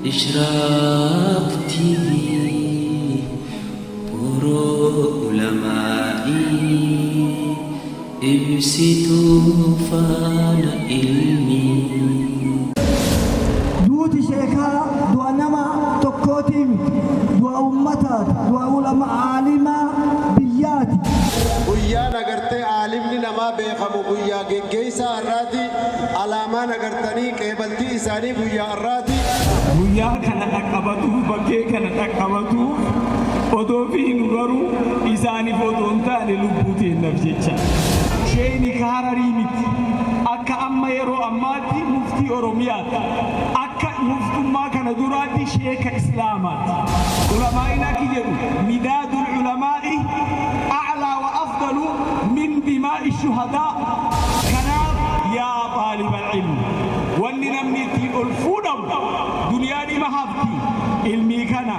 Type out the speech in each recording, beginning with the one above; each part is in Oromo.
Ishraaq TV Boroo Ulamaa'ii Ibsituu faana ilmii. Duuti sheekaa du'a nama tokkootii miti. Du'a ummataati. Du'a ulama aalimaa biyyaati. Guyyaan agartee aalimni namaa beekamu guyyaa geggeessaa har'aati. Alaamaan agartanii qeebaltii isaanii guyyaa har'aati. Guyyaa kana dhaqqabatuuf bakkee kana dhaqqabatuuf odoo fiignu garuu isaaniif odoo hin taane lubbuu teennaf jecha. Sheeyni ka Hararii miti. Akka amma yeroo ammaatti muftii Oromiyaati. Akka muftummaa kana duraatti sheeka Islaamaati. Ulamaa'iin akki jedhu midaadul ulamaa'i a'laa wa afdalu min dimaa'i shuhadaa. Kanaaf yaa xaalibal ilm wanni namni ittiin ol fuudhamu duniyaan ima hafti ilmii kana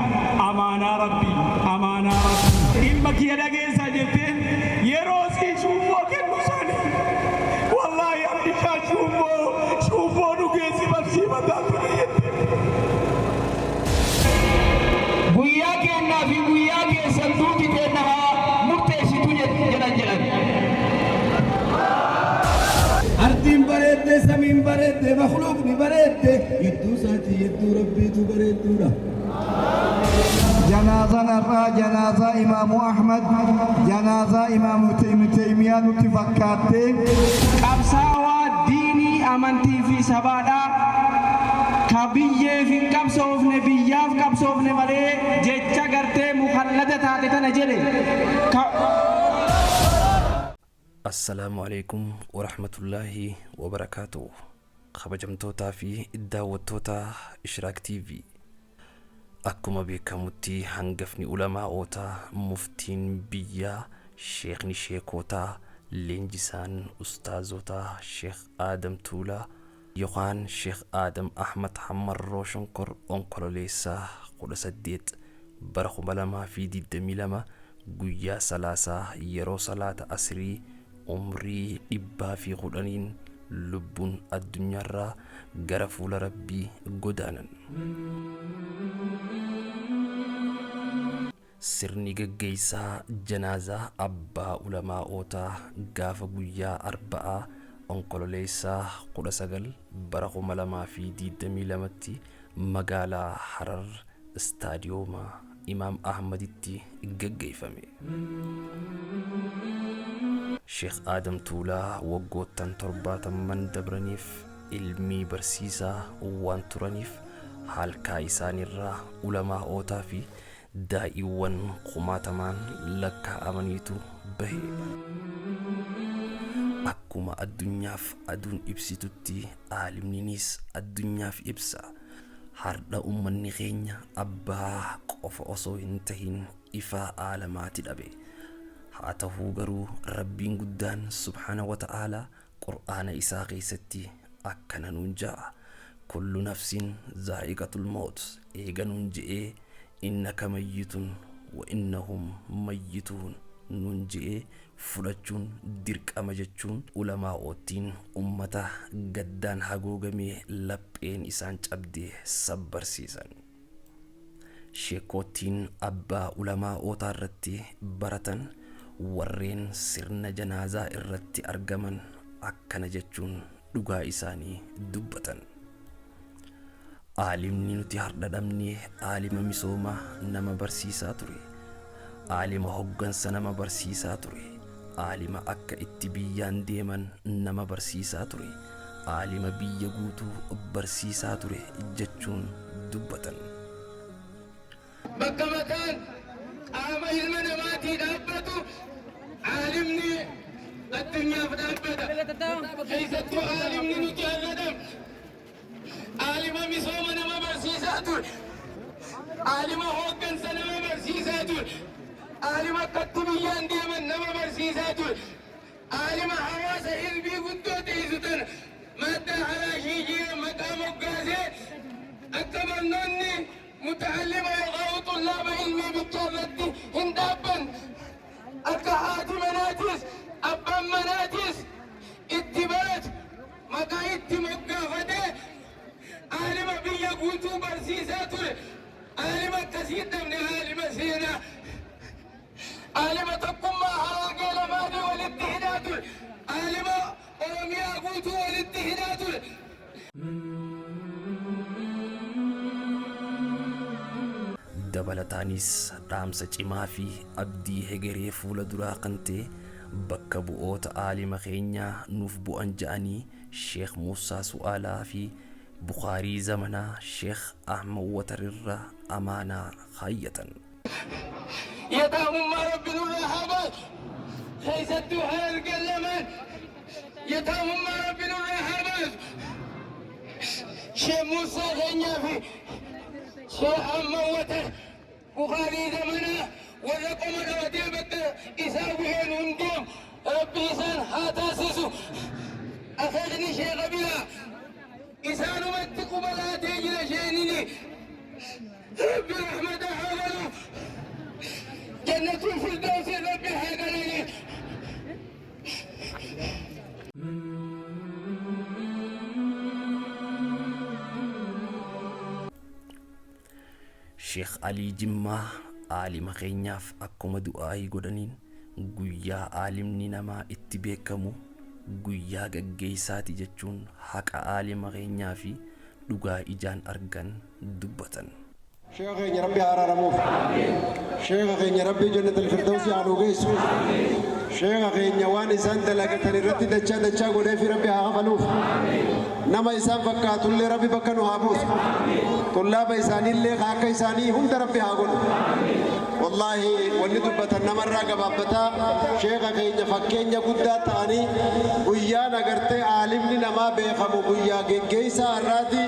amaanaa Rabbii amaanaa Rabbii. Ilma kiyya dhageessaa jetteen yeroo sii cuubboo kennu sani wallaahi an bishaan cuubboo cuubboo dhugee si barsiifataa ture jetteen. Guyyaa keennaa fi guyyaa keessan duuti teenna haa murteessitu jedhan jedhan. Ardiin bareedde, samiin bareedde, makhluuqni bareedde, yedduu isaatii yedduu Rabbiitu bareedduudha. Janaazaan har'aa janaazaa Imaamu Ahmad, janaazaa Imaamu Ibnu Teeymiyaa nutti fakkaatte. Qabsaawaa diinii, amantii fi sabaadha. Ka biyyeef hin qabsoofne biyyaaf qabsoofne malee jecha gartee mukhallada taate tana jedhe. Ka. Assalaamu Aleeykum Warahmatullaahi Wabarakaatuh Kabajamtootaa fi daawwattoota Ishraaq TV Akkuma beekamutti hangafni ulamaa'ootaa muftiin biyyaa sheekni sheekootaa leenjisaan ustaazotaa Sheekh Aadam Tuulaa yokaan Sheekh Aadam Ahmad Hammarroo Shonkor Onkololeessa 18 bara 2022 guyyaa Salaasaa yeroo salaata Asrii umrii 110n lubbuun addunyaarraa gara fuula Rabbii godaanan. Sirni gaggeessaa janaazaa abbaa ulamaa'ootaa gaafa guyyaa Arba'aa Onkololeessa 19 bara 2022tti magaalaa Harar Istaadiyooma Imaam Ahmaditti gaggeeffame. Sheekh Aadam Tuulaa waggoottan torbaatamman dabraniif ilmii barsiisaa waan turaniif halkaa isaaniirraa ulamaa'ootaa fi daa'iiwwan kumaatamaan lakkaa'amaniitu bahe. Akkuma addunyaaf aduun ibsitutti aalimninis addunyaaf ibsa. Hardha ummanni keenya abbaa qofa osoo hin tahin ifaa aalamaati dhabe. Haa tahuu garuu Rabbiin guddaan subhaana wa ta'aalaa Qur'aana isaa keessatti akkana nuun ja'a. Kullu nafsin zaa'iqatul mawt eega nuun je'ee innaka mayyitun wa innahum mayyituun nuun je'ee fudhachuun dirqama jechuun ulamaa'oottiin ummata gaddaan hagoogamee lapheen isaan cabde sabbarsiisan. Sheekkoottiin abbaa ulamaa'ootaa irratti baratan warreen sirna janaazaa irratti argaman akkana jechuun dhugaa isaanii dubbatan. Aalimni nuti hardha dhabne aalima misooma nama barsiisaa ture. Aalima hoggansa nama barsiisaa ture. Aalima akka itti biyyaan deeman nama barsiisaa ture. Aalima biyya guutuu barsiisaa ture jechuun dubbatan. Bakka mataan qaama ilma namaatii dhaabbatu aalimni addunyaaf dhaabbata. Keessattuu aalimni nuti har'a dhabne aalima misooma nama barsiisaa ture. Aalima hooggansa nama barsiisaa ture. Aalima akkatti biyyaan deeman nama barsiisaa ture. Aalima hawaasa hizbii guddoo teessu tana maaddaa halaashiishii maqaa moggaasee akka barnoonni muta'allima yookaan xullaaba ilmii bichaa irratti hin dhaabbanne akka haati manaatis abbaan manaatis itti baratu maqaa itti moggaafatee aalima biyya Guutuu barsiisaa ture. Aalima akkasii dhabne, aalima seenaa. Aalima tokkummaa Harargee lamaanii walitti hidhaa ture. Aalima Oromiyaa guutuu walitti hidhaa ture. Dabalataanis dhaamsa cimaa fi abdii hegeree fuula duraa kan ta'e bakka bu'oota aalima keenyaa nuuf bu'an ja'anii Sheekh Muusaa Su'aalaa fi Bukhaarii zamanaa Sheekh Ahmad Watar irra amaanaa kaayyatan. Yataamummaa Rabbi nurraa haa baasu. Keessattuu Harargeen lamaan yataamummaa Rabbi nurraa haa baasu. Sheekh Muusaa keenyaa fi Sheekh Ahmad Watar Bukhaarii zamanaa warra qoma dhabatee bakka isaa bu'ee nuun deemu Rabbi isaan haa taasisu. Akeekni sheekha biraa isaanumatti quba laatee jira sheenini. Rabbi rahmata haa godhuuf. Jannatul Firdawsiin Rabbi haa qananiisu. Sheekh Alii Jimmaa aalima keenyaaf akkuma du'aa'ii godhaniin guyyaa aalimni namaa itti beekamu guyyaa gaggeessaati jechuun haqa aalima keenyaa fi dhugaa ijaan argan dubbatan. Sheekha keenya Rabbi haa araaramuuf. Sheekha keenya Rabbi jannatul firdawsi haa nuu geessu. Sheekha keenya waan isaan dalagatan irratti dachaa dachaa godheefi Rabbi haa kafaluuf. Nama isaan fakkaatullee Rabbi bakka nu haa buusu. Xullaaba isaaniillee ka akka isaanii hunda Rabbi haa godhu. Wallaahi wanni dubbatan namarraa gabaabbataa. Sheekha keenya fakkeenya guddaa ta'anii guyyaan agartee aalimni namaa beekamu guyyaa geggeessaa har'aati.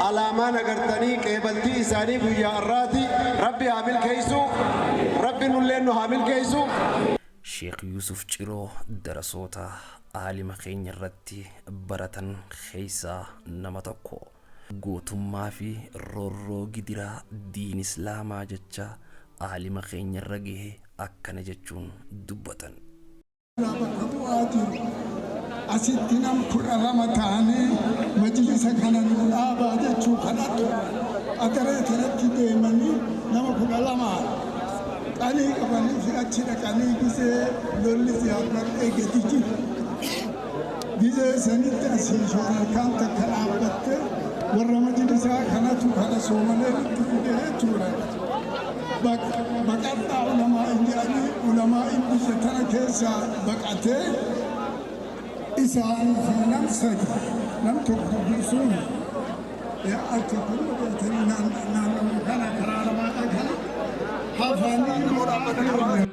Alaamaan agartanii qeebaltii isaanii guyyaa har'aati. Rabbi haa milkeessu. Rabbi nulleen nu haa milkeessu. Sheekh Yuusuf Ciroo darasoota aalima keenya irratti baratan keessaa nama tokko. Gootummaa fi roorroo gidiraa diin Islaamaa jecha aalima keenya irra gahe akkana jechuun dubbatan. Irraa bakka bu'aa jiru. Asitti nam 12 taanee majlisa kana nuu dhaabaa jechuu kadhatu. Adaree tanatti deemanii nama 12n qalii qabanii fi achi dhaqanii gizee lolli Ziyaad Barree gadi jiru. Gizee sanitti asii shoorarkaan takka dhaabbattee warra majlisaa kanatu kana Soomaleen itti fide jechuudha. Baqadhaa ulamaa'in jedhanii ulamaa'in biyya tana keessaa baqatee isaanii fi nam sadi nam tokko sun al tokko beektanii naannoo kana karaa lamaadha kana hafanii.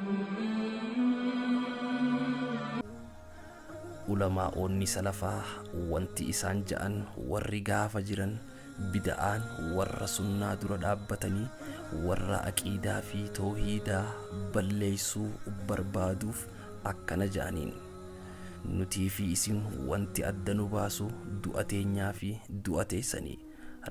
Ulamaa'oonni salafaa wanti isaan ja'an warri gaafa jiran bida'aan warra sunnaa dura dhaabbatanii warra aqiidaa fi toohiidaa balleeysuu barbaaduuf akkana ja'aniin. Nutii fi isin wanti adda nu baasu du'a teenyaa fi du'a teessani.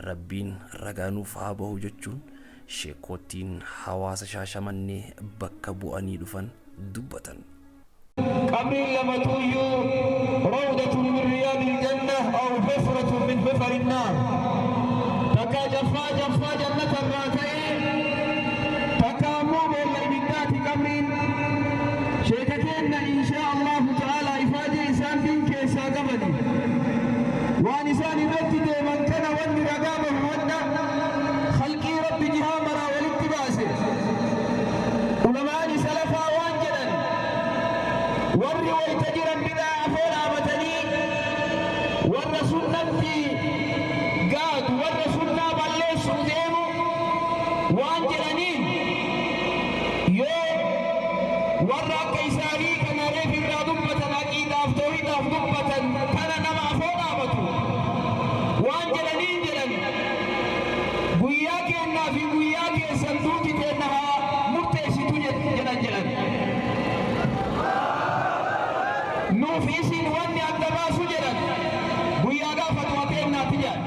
Rabbiin ragaa nuuf haa bahu jechuun sheekkoottiin hawaasa Shaashamannee bakka bu'anii dhufan dubbatan. Qabriin lamatuuyyuu rawdatun min riyaadil jannah aw hufratun min hufarin naar. Takkaa caffaa caffaa jannata irraa ta'ee takkaa ammoo boolla ibiddaati qabriin. Sheeka keenna inshaa Allahu ta'aalaa ifaajee isaan diin keessaa qabani. Waan isaan irratti deeman kana wanni ragaa bahu wanna khalqii Rabbi jihaa maraa walitti baase. Ulamaani salafaa waan jedhan, warri wayta jiran bid'aa afoo dhaabatanii warra sunnatti gaadu, warra sunnaa balleessuu deemu waan jedhaniin, yoo warra akka isaanii kana reef irraa dubbatan aqiidaaf tawhiidaaf dubbatan kana nama afoo dhaabatu waan jedhaniin jedhan, guyyaa keennaa fi guyyaa keessan duuti teenna haa murteessitu jedhan jedhan. Nuuf isin wanni adda baasu jedhan guyyaa gaafa du'a teennaati jedhan.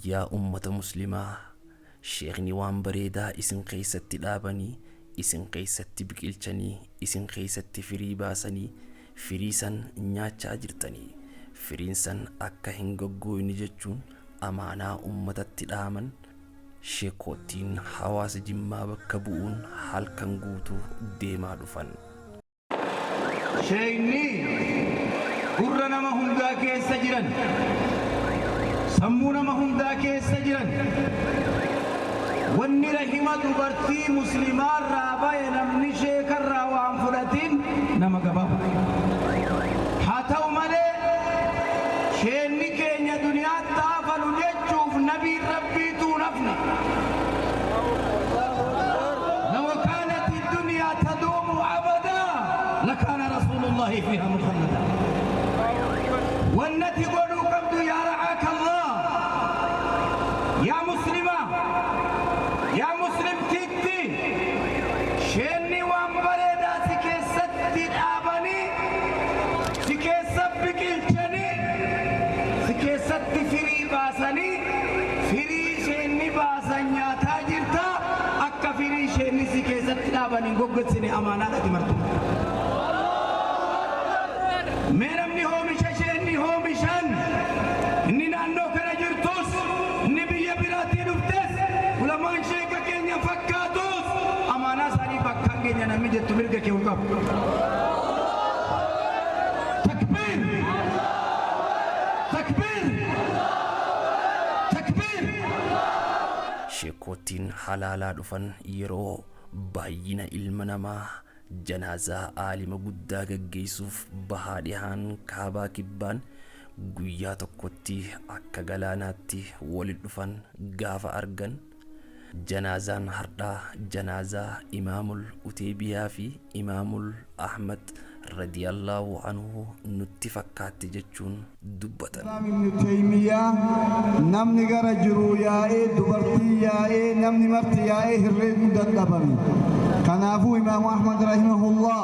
Yaa ummata muslimaa, sheekhni waan bareedaa isin keessatti dhaabanii, isin keessatti biqilchanii, isin keessatti firii baasanii, firii san nyaachaa jirtanii. Firiin san akka hin goggooyne jechuun amaanaa ummatatti dhaaman. Sheekkoottiin hawaasa Jimmaa bakka bu'uun halkan guutuu deemaa dhufan. Sheeyni gurra nama hundaa keessa jiran, sammuu nama hundaa keessa jiran, wanni rahima dubartii muslimaarraa baye namni sheekarraa waan fudhatin nama gabaaba. Haa ta'u malee sheenni keenya duniyaatti hafalu jechuuf nabiin rabbiituu nafne. لو كانت الدنيا تدوم أبدا لكان رسول الله فيها مخلدا. والنتي قولوا قبض يا رعاك الله يا مسلمة يا مسلم تدي شيني وانبريدا سكيست آبني سكيست بكيلتني سكيست فري باسني فري شيني باسن يا تاجرتا akka firii isheen si keessatti dhaaban hin goggogsine amaanaadha martu. Mee namni oomisha isheen oomishan inni naannoo kana jirtus, inni biyya biraatti dhuftes, ulamaan sheeka keenya fakkaatus, amaanaa isaanii bakkaan keenya namni jettu mirga kee hin qabu. Takbiir! Takbiir! Takbiir! Sheekkoottiin halaalaa dhufan yeroo baay'ina ilma namaa janaazaa aalima guddaa gaggeessuuf bahaa dhihaan kaabaa kibbaan guyyaa tokkotti akka galaanaatti walitti dhufan gaafa argan, janaazaan hardhaa janaazaa Imaamul Uteebiyaa fi Imaamul Ahmad radiyallaahu anhu nutti fakkaatti jechuun dubbatan. Ibn Taymiyaa namni gara jiru yaa'ee, dubartii yaa'ee, namni marti yaa'ee herreeguu dadhabame. Kanaafuu Imaamu Ahmad rahimahullah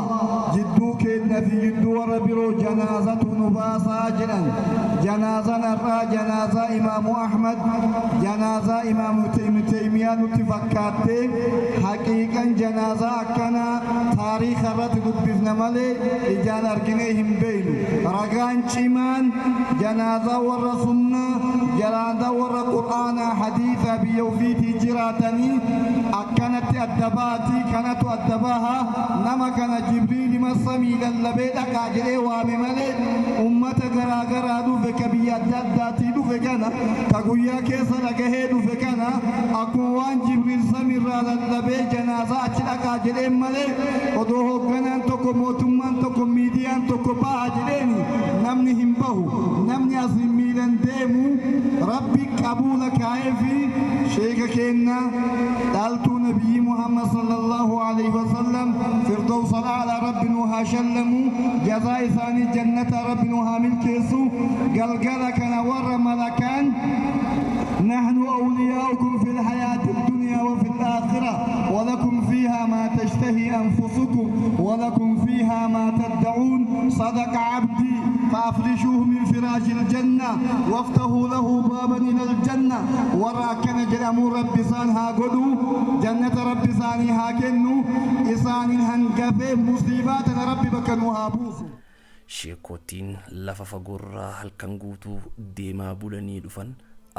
jidduu keenya fi jidduu warra biroo janaazatu nu baasaa jedhan. Janaazaan har'aa janaazaa Imaamu Ahmad, janaazaa Imaamu Ibn Taymiyaa nutti fakkaattee. Haqiiqan janaazaa akkanaa taariika irratti dubbifna malee ijaan arginee hin beeynu. Ragaan cimaan janaazaa warra sunnaa, janaazaa warra qur'aanaa hadiisaa biyya ofiitii jiraatanii akkanatti adda baatii kanatu adda baha. Nama kana Jibriilima samii lallabee dhaqaa jedhee waame malee ummata garaa garaa dhufe, ka biyya adda addaatii dhufe kana, ka guyyaa keessa dhagahee dhufe kana, akkuma waan Jibriil samiirraa lallabee janaazaa achi dhaqaa jedheen malee odoo hoogganaan tokko, mootummaan tokko, miidiyaan tokko baha jedheeni namni hin bahu. Namni asii miilan deemu Rabbi qabuula kaa'ee fi sheeka keenna dhaaltuu nabiyyi Muhammad sallallahu alaihi wasallam firdaus al'aalaa Rabbi nu haa shallamu, jazaa isaanii jannata Rabbi nu haa milkeessu. Galgala kana warra malakaan نحن أولياؤكم في الحياة الدنيا وفي الآخرة ولكم فيها ما تشتهي أنفسكم ولكم فيها ما تدعون، صدق عبدي، فأفرشوه من فراش الجنة وافتحوا له بابا إلى الجنة. وراكن جرمو ربي سان ها قدو جنة ربي ساني ها كنو إسان هنقفي مصيبات ربي بكنو هابوسو. Sheekootiin lafa fagoorraa halkan guutuu deemaa bulanii dhufan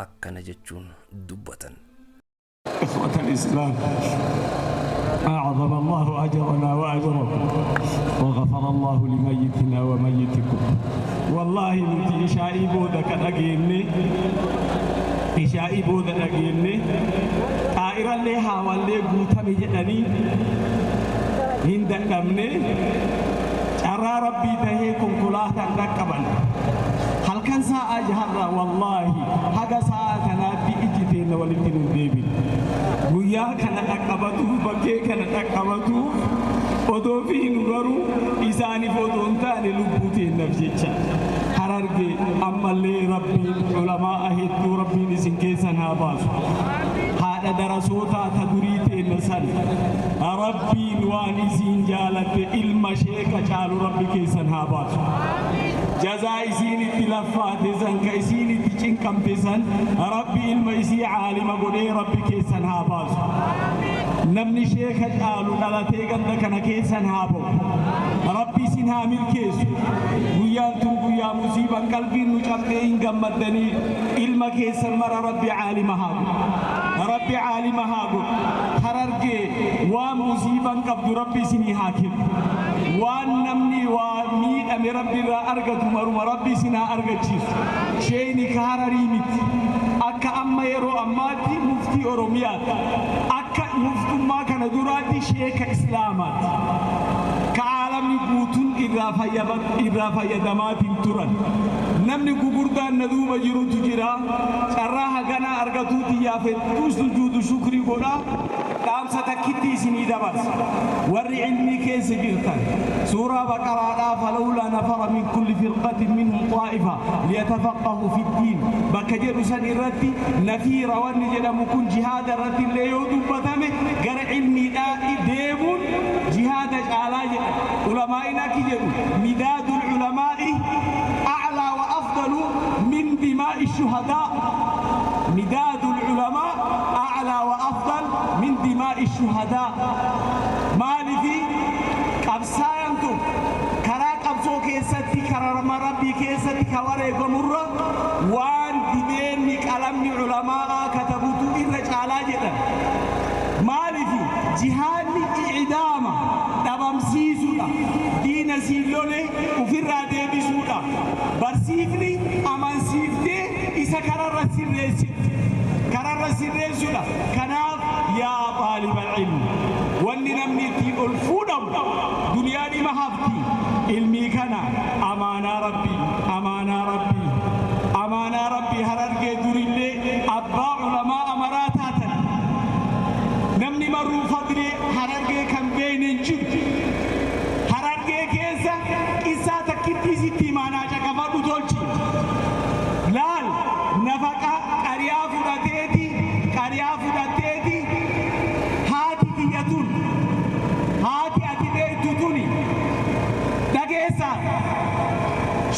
akkana jechuun dubbatan. إخوة الإسلام، أعظم الله أجرنا وأجركم وغفر الله لميتنا وميتكم. والله nuti ishaa'ii booda ka dhageenye, ishaa'ii booda dhageenye. Xaa'irallee haawallee guutame jedhanii hin dadhabne. Carraa Rabbii tahee konkolaataan dhaqqaban. Halkan sa'a jaharraa wallaahi haga sa'a kanaatti iji teenna walitti nun deebine. Guyyaa kana dhaqqabatuuf, bakkee kana dhaqqabatuuf odoo fiinu garuu isaaniif odoo hin taane lubbuu teennaaf jecha. Hararge ammallee Rabbiin ulamaa'a hedduu Rabbiin isin keessan haa baasu. Haadha darasootaa ta durii teenna san Rabbiin waan isiin jaalatte ilma sheeka caalu Rabbi keessan haa baasu. Jazaa isiin itti laffaate san ka isiin itti cinqa Cinqamte san Rabbi ilma isii caalima godhee Rabbi keessan haa baasu. Namni sheeka caalu dhalatee ganda kana keessan haa ba'u. Rabbi isin haa milkeessu. Guyyaan tun guyyaa musiiban qalbiin nu cabdee hin gammaddanii. Ilma keessan mara Rabbi caalima haa godhu. Rabbi caalima haa godhu. Harargee waan musiiban qabdu Rabbi isinii haa kennu. Waan namni waa miidhame Rabbi irraa argatu maruma Rabbi isin haa argachiisu. Sheeyni ka Hararii miti. Akka amma yeroo ammaatti muftii Oromiyaati. Akka muftummaa kana duraatti sheeka Islaamaati. Ka aalamni guutuun irraa fayyadamaatiin turan. Namni gugurdaan na duuba jirutu jira. Carraa haganaa argatuu xiyyaaf hedduu sujuudu shukrii godha. Dhaamsa takkitti isinii dabarsa. Warri ilmii keessa jirtan, suuraa Baqaraadhaa فلولا نفر من كل فرقة منهم طائفة ليتفقهوا في الدين bakka jedhu san irratti, nafiira wanni jedhamu kun jihaada irratti illee yoo dubbatame, gara ilmiidhaa deemuun jihaada caalaa jedha. Ulamaa'iin akki jedhu: مداد العلماء أعلى وأفضل من دماء الشهداء. مداد العلماء أعلى وأفضل من دماء الشهداء. Maalifi qabsaa'an tun karaa qabsoo keessatti, karaa Rabbii keessatti ka wareegamurra, waan dibeenni qalamni culamaa'aa katabutu irra caalaa jedhan. Maalifi jihaadni i'daama dhabamsiisuudha, diina siin lole ufirraa deebisuudha. Barsiifni amansiiftee isa kararra sirreessitti, kararra sirreessuudha. Kanaaf yaa طالب العلم, wanni namni ittiin ol fuudhamu duniyaa dhima hafti. Ilmii kana amaanaa Rabbii, amaanaa Rabbii, amaanaa Rabbii. Harargee durillee abbaa ulamaa amaraa taatan. Namni marruu fadlee Harargee kan beeyne hin jiru. Harargee keessa qissaa takkittii sitti himaanaa caqafadhu tolchi. Laal, nafaqa qariyaa fudhateeti, qariyaa fudhateeti. Haati tiyya tun, haati ati beektu tuni, dhageessaa,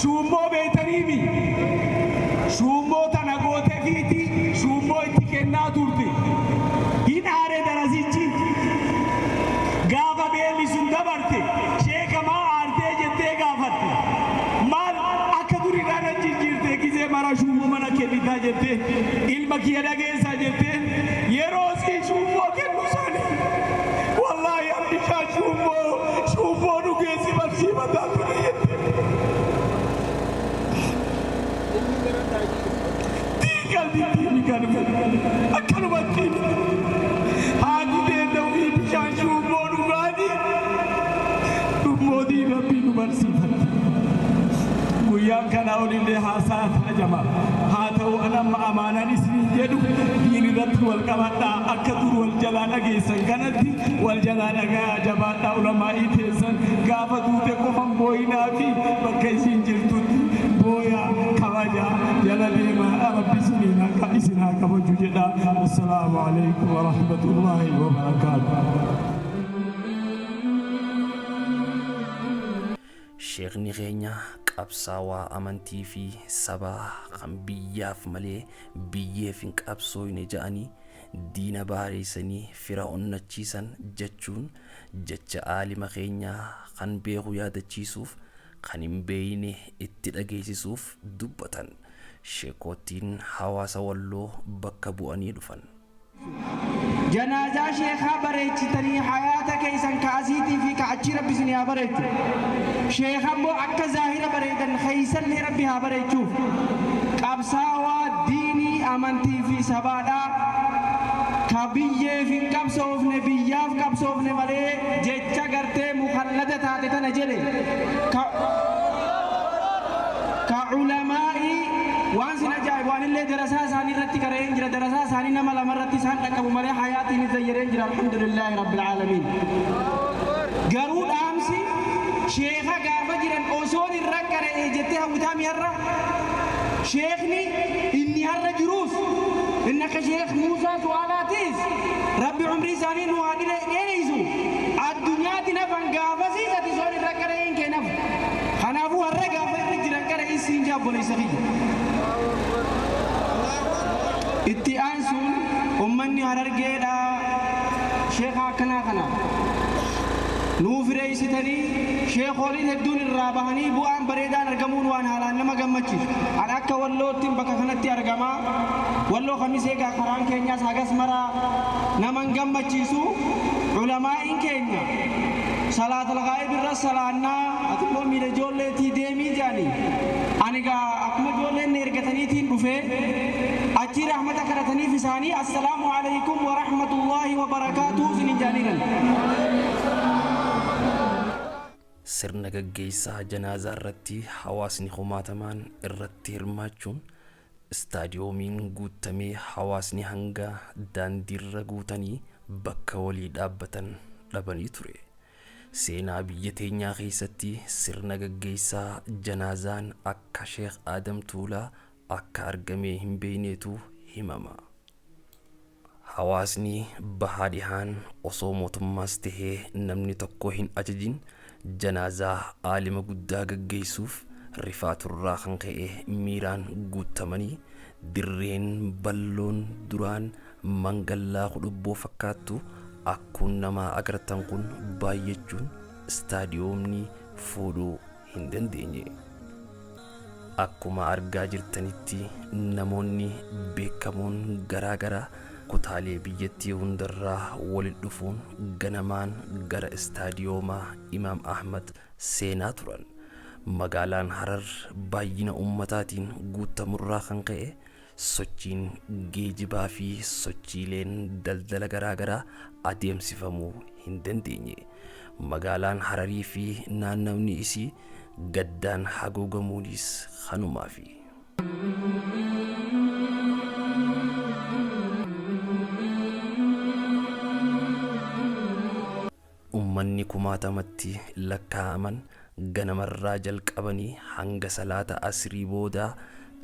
shuummoo beeytaniimi, shuummoo tana goote fiiti, shuummoo itti kennaa turte. Hin aare darasichi. Gaafa beelli sun dabarte, "Sheeka, maa aartee?" jettee gaafatte. "Maal akka durirraa na jijjiirte, gizee mara shuummoo mana kennitaa?" jettee. "Ilma kiyya dhageessaa," jettee. Yeroo sii shuummoo kennu sani, wallaahi, abdishaa shuummoo shuummoo dhugee si barsiifataa ture jette. Qalbitti kan akkanumatti haati teenya ofii bishaan shuummoo dhugaatii dhummootii Rabbii nu barsiifatte. Guyyaan kanaa olillee haasaa ajama haa ta'u. An amma amaanaan isiniin jedhu, diin irratti wal qabadhaa. Akka dur wal jalaa dhageessan kanatti wal jalaa dhagaa, jabaadhaa. Ulamaa'ii teessan gaafa duute qofan booyinaa fi bakka isiin jirtutti booyaa, kabajaa, jala deemaa. Rabbi isiniin akka isin haa kabaju jedha. والسلام عليكم ورحمة الله وبركاته. Sheekni keenya qabsaawaa amantii fi sabaa kan biyyaaf malee biyyeef hin qabsooyne ja'anii diina baareessanii fira onnachiisan jechuun jecha aalima keenyaa kan beeku yaadachiisuuf, kan hin beeyne itti dhageessisuuf dubbatan. Sheekootiin hawaasa Walloo bakka bu'anii dhufan. Janaazaa sheekaa bareechitanii, hayaata keessan ka asiitii fi ka achii Rabbi isin haa bareechu. Sheeka immoo akka zaahira bareedan keeysallee Rabbi haa bareechuuf. Qabsaawaa diinii, amantii fi sabaadhaa ka biyyeef hin qabsoofne, biyyaaf qabsoofne malee jecha gartee mukallada taate tana jedhe. Ka ulamaa'ii waan sin ajaa'ibu, anillee darasaa isaanii irratti qara'een jira. Darasaa isaanii nama lama irratti isaan dhaqqabu malee hayaatiin zayyareen jira. الحمد لله رب العالمين. Garuu dhaamsi sheeka gaafa jiran osoon irra qara'ee jettee hawwitaa mi'arra. Sheekni inni har'a jiruus, inni akka Sheek Muusaa Su'aalaatiis, Rabbi umrii isaanii nu haa dheereysu, addunyaatti nafan gaafasiis ati osoon irra qara'een kee nafu. Kanaafuu har'a gaafa irra jiran qara'ii siin jaa, obboleessa kiyya. Itti aansuun ummanni Harargeedha sheekha akkanaa kana nuu fireeysitanii sheekoliin hedduun irraa bahanii bu'aan bareedaan argamuun waan haalaan nama gammachiisu. An akka Walloottiin bakka kanatti argamaa. Walloo Kamisee gaa karaan keenyaas hagas maraa naman gammachiisu. Ulamaa'iin keenya salaatal ghaa'ib irra salaannaa, ati immoo miila ijoolleetii deemii jedhanii. Ani gaa akkuma ijoolleen na ergataniitiin dhufee achii rahmata kadhataniif isaanii assalaamu alaikum wa rahmatullaahi wa barakaatuhu isiniin jedhaniiran. Sirna gaggeessaa janaazaa irratti hawaasni kumaatamaan irratti hirmaachuun istaadiyoomiin guutamee hawaasni hanga daandiirra guutanii bakka walii dhaabbatan dhabanii ture. Seenaa biyya teenyaa keessatti sirna gaggeessaa janaazaan akka Sheekh Aadam Tuulaa akka argamee hin beekneetu himama. Hawaasni bahaa dhihaan osoo mootummaas tahee namni tokko hin ajajin janaazaa aalima guddaa gaggeessuuf rifaaturraa kan ka'e miiraan guutamanii dirreen balloon duraan mangallaa kudhubboo fakkaattu akkuun namaa agartan kun baay'achuun istaadiyoomni fuudhuu hin dandeenye. Akkuma argaa jirtanitti namoonni beekamoon garaa garaa kutaalee biyyattii hundarraa walitti dhufuun ganamaan gara istaadiyoomaa Imaam Ahmad seenaa turan. Magaalaan Harar baay'ina ummataatiin guutamurraa kan ka'e sochiin geejibaa fi sochiileen daldala garaa garaa adeemsifamuu hin dandeenye. Magaalaan Hararii fi naannawni isii gaddaan haguugamuunis kanumaafi. Ummanni kumaatamatti lakkaa'aman ganamarraa jalqabanii hanga salaata asrii boodaa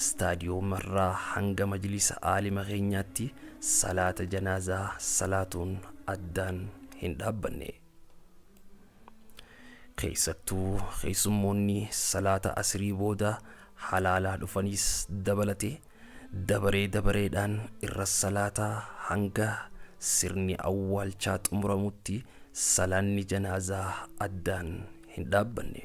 istaadiyoomarraa hanga majlisa aalima keenyaatti salaata janaazaa salaatuun addaan hin dhaabbanne. Keessattuu keessummoonni salaata asrii booda halaalaa dhufanis dabalatee dabaree dabareedhaan irra salaataa hanga sirni awwaalchaa xumuramutti salaanni janaazaa addaan hin dhaabbanne.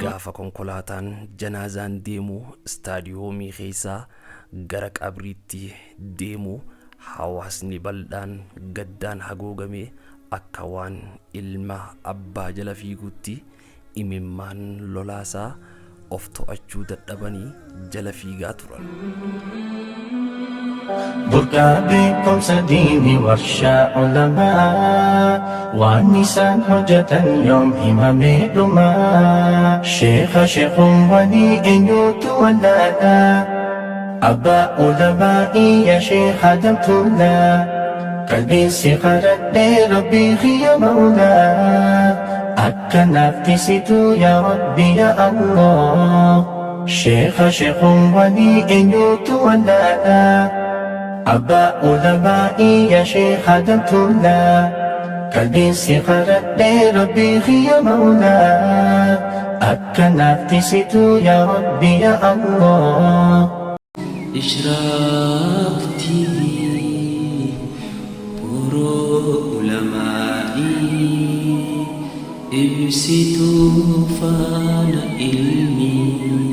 Gaafa konkolaataan janaazaan deemu istaadiyoomii keessaa gara qabriitti deemu hawaasni bal'aan gaddaan haguugamee akka waan ilma abbaa jala fiiguutti imimmaan lolaasaa of to'achuu dadhabanii jala fiigaa turan. Burqaa beekumsa diinii warshaa ulamaa, waan isaan hojjetan yoom himamee dhumaa. Sheekha sheekumwanii eenyutu wallaalaa? Abbaa ulamaa'ii yaa Sheekh Adam Tuulaa, qalbiin si kadhadhee Rabbii kiyya Mawlaa, akka naaf tisitu yaa Rabbi yaa Allah. Sheekha sheekumwanii eenyutu wallaalaa? Abbaa ulamaa'ii yaa Sheekh Adam Tuulaa, qalbiin si kadhadhee Rabbii kiyya Mawlaa, akka naaf tisitu yaa Rabbi yaa Allah. Ishraaq TV Boroo Ulamaa'ii, ibsituu faana ilmii.